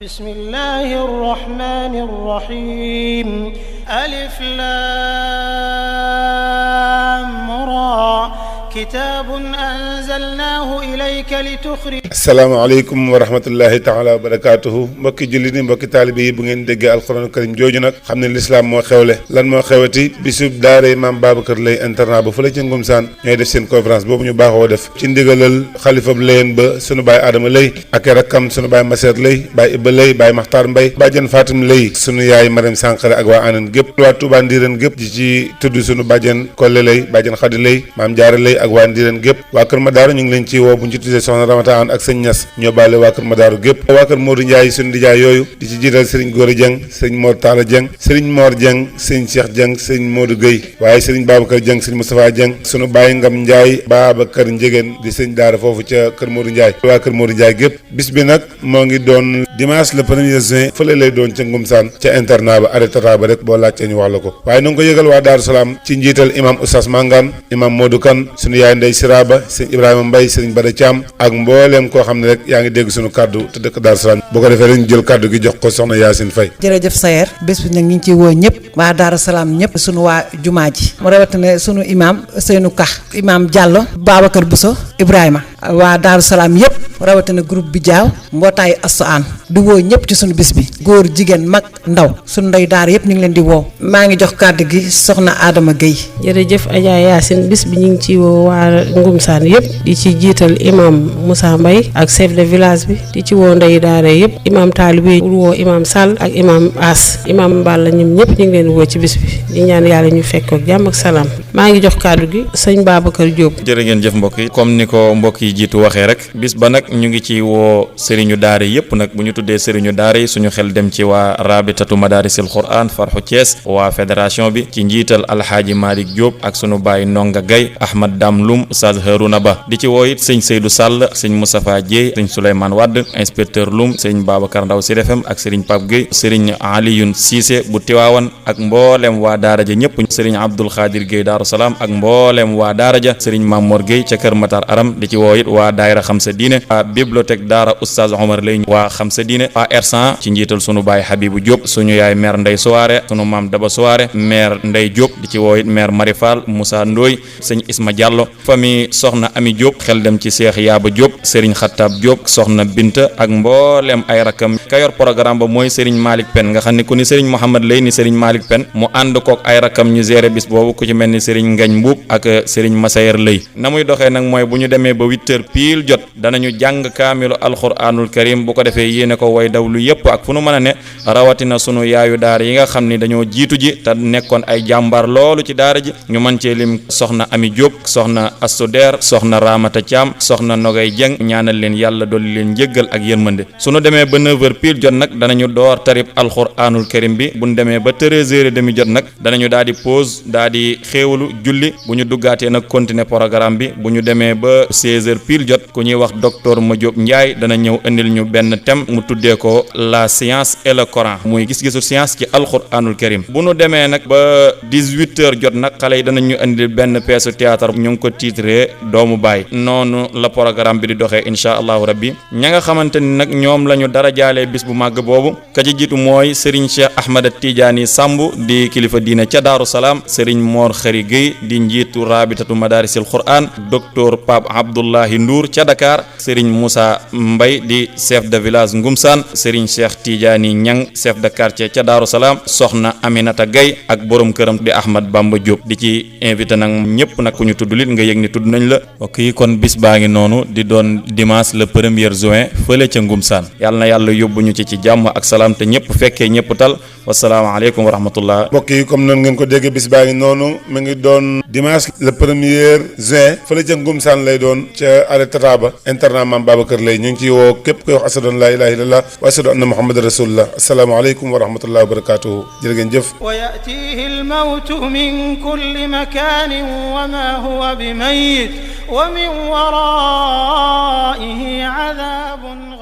بسم الله الرحمن الرحيم ألف لام را كتاب أنزلناه إليك لتخرج. asalaamaaleykum wa rahmatullahi taala wa barakaatuhu mbokki jullit ni mbokki taalibe yi bu ngeen déggee alxuraan karim jooju nag xam ne lislaam moo xewle lan moo xewati bisub daare maam Babacar Lay internat ba fële ca Ngumsaan ñooy def seen conférence boobu ñu baaxoo def ci ndigalal xalifab Layen ba sunu baay Adama Lay ak rakkam sunu baay Maseer Lay baay Ibba Lay baay Maxtaar Mbay bàjjan Fatim Lay sunu yaay Mariam Sànqare ak waa Anan gépp waa Touba Ndiireen gépp di ci tudd sunu bàjjan Kolle Lay bàjjan Xadi Lay maam Jaara Lay ak waa Ndiireen gépp waa Kër Madaaru ñu ngi leen ci woo bu ñu ci tuddee soxna Ramataan ak sëñ Ñas ñoo baale waa Kër Madaaru gépp waa Kër Modou Ndiaye sunu nijaay yooyu di ci jiital sëriñ Góora Jeng sëriñ Mor Talla Jeng sëriñ Mor Jeng sëriñ Cheikh Jeng sëriñ Modou Gueye waaye sëriñ Babacar Jeng sëriñ Moustapha Jeng sunu baay Ngam Ndiaye Babacar Njegéen di sëñ daara foofu ca Kër Modou Ndiaye waa Kër Modou Ndiaye gépp bis bi nag moo ngi doon dimanche le 1er juin fële lay doon ca Ngumsaan ca internat ba arrêté tata ba rek boo laajtee ñu wax la ko waaye nu ngi ko yëgal waa Daaru Salaam ci njiital imam Oustaz Mangane imam Modou Kane sunu yaay Ndey Siraba sëñ Ibrahima Mbaye sëriñ Bada Thiam ak mbooleem koo xam ne rek yaa ngi dégg sunu kàddu te dëkk Daaru Salaam bu ko defee rek ñu jël kàddu gi jox ko soxna Yacine Faye. jërëjëf Sayer bés bi nag ñu ngi ciy woo ñëpp waa Daaru Salaam ñëpp sunu waa jumaa ji mu rawatina sunu imam Seynou Ka imam Diallo Babacar Bousso Ibrahima waa Daaru Salaam yëpp rawatina groupe bi jaaw mbootaayu Astu Aan di woo ñëpp ci sunu bis bi góor jigéen mag ndaw sunu ndey daara yëpp ñu ngi leen di woo maa ngi jox kàddu gi soxna Adama Gueye. jërëjëf Adja Yacine bis bi ñu ngi ci woo waa Ngumsaan yëpp di ci jiital imam Moussa Mbaye ak chef de village bi di ci woo ndey daara yëpp imam taalibe woo imam Sall ak imam As imam Balla ñoom ñëpp ñu ngi leen di woo ci bis bi di ñaan yàlla ñu fekk ak jàmm ak salaam maa ngi jox kàddu gi sëñ Babacar Diop. jërë ngeen jëf mbokk yi comme ni ko mbokk yi jiitu waxee rek bis ba nag ñu ngi ci woo sëriñu daara yëpp nag bu ñu tuddee sëriñu daara yi suñu xel dem ci waa rabitatu madarisil Quran Farxu Thiès waa fédération bi ci njiital alhaaji Malick Diop ak sunu baay Ndonga Gaye Ahmad Dam Loum Oustaz Harouna Ba di ci woo it sëñ Seydou Sall sëñ Moustapha Dieye sëñ Souleymane Wade inspecteur Loum sëñ Babacar Ndaw Sud FM ak sëriñ Pape Gueye sëriñ Alioune Cissé bu Tiwaawan ak mboolem waa daara ja ñëpp sëriñ Abdoul Khadir Gueye Daaru Salaam ak mboolem waa daara ja sëriñ Mamour Gueye ca Kër Matar Aram di ci woo it waa daayira Xamsa Diine waa bibliothèque daara Oustaz Omar Lay waa Xamsa Diine waa R100 ci njiital sunu baay Habibou Diop suñu yaay maire Ndey Soare sunu maam Daba Soare maire Ndey Diop di ci woo it maire Marifal Moussa Ndoy sëñ Isma Diallo famille soxna Ami Diop xel dem ci Cheikh Yaaba Diop sëriñ Khattab Diop soxna Binta ak mboolem ay rakam ka yor programme ba mooy sëriñ Malick Pen nga xam ne ku ni sëriñ Mouhamad Lay ni sëriñ Malick Pen mu ànd kook ay rakam ñu gérer bis boobu ku ci mel ni sëriñ Ngañ Mbuub ak sëriñ Masayer Lay na muy doxee nag mooy bu ñu demee ba 8h pile jot danañu jàng kaamilu alquranul karim bu ko defee yéene ko way daw lu yëpp ak fu nu mën a ne rawatina sunu yaayu daara yi nga xam ni dañoo jiitu ji te nekkoon ay jàmbaar loolu ci daara ji ñu mën cee lim soxna Ami Diop soxna Astou Der soxna Ramata Thiam soxna Nogay Dieng ñaanal leen yàlla dolli leen njëggal ak yërmande sunu demee ba 9h pile jot nag danañu door tarib alquranul karim bi bu ñu demee ba 13h30 jot nag danañu daal di pause daal di xéewalu julli bu ñu duggaatee nag continuer programme bi bu ñu demee ba 16h pile jot ku ñuy wax docteur Madiop Ndiaye dana ñëw indil ñu benn thème mu tuddee ko la science et le Coran muy gis-gisu science ci alquranul karim bu nu demee nag ba 18h jot nag xale yi danañ ñu indil benn pièce théâtre ñu ngi ko titré doomu baay noonu la programme bi di doxee incha allahu rabbi ña nga xamante ni nag ñoom la ñu dara jaalee bis bu màgg boobu ka ci jiitu mooy Serigne Cheikh Ahmada Tidiane Samb di kilifa diine ca Daaru Salaam Serigne Mor Khary Gueye di njiitu rabitatu madarisil Quran docteur Pape Abdoulahi Ndour ca Dakar Serigne Moussa Mbaye di chef de village Ngumsaan Serigne Cheikh Tidiane Ñang chef de quartier ca Daaru Salaam soxna Aminata Gaye ak borom këram di Ahmad Bamba Diop di ci invité nag ñëpp nag ku ñu tudd lit nga yëg ni tudd nañ la ok kon bis baa ngi noonu di doon dimanche le 1er juin fële ca Ngumsaan yàlla na yàlla yóbbu ñu ci jàmm ak salaam te ñëpp fekkee ñëpp tal wasalaamaaleykum wa rahmatullah mbokk yi comme noonu ngeen ko déggee bis baa ngi noonu mi ngi doon dimanche le 1er juin fële ca Ngumsaan lay doon ca arrêt tata ba internat maam Babacar Lay ñu ngi ciy woo képp koy wax ashadu an laa ilaaha illallah wa ashadu anna muhammadan rasulullah asalaamaaleykum wa rahmatullahi wa barakatuhu jërë ngeen jëf wa ya'tiihi al-mawtu min kulli makaanin wa maa huwa bimayyit wa min waraa'ihi 'adaabun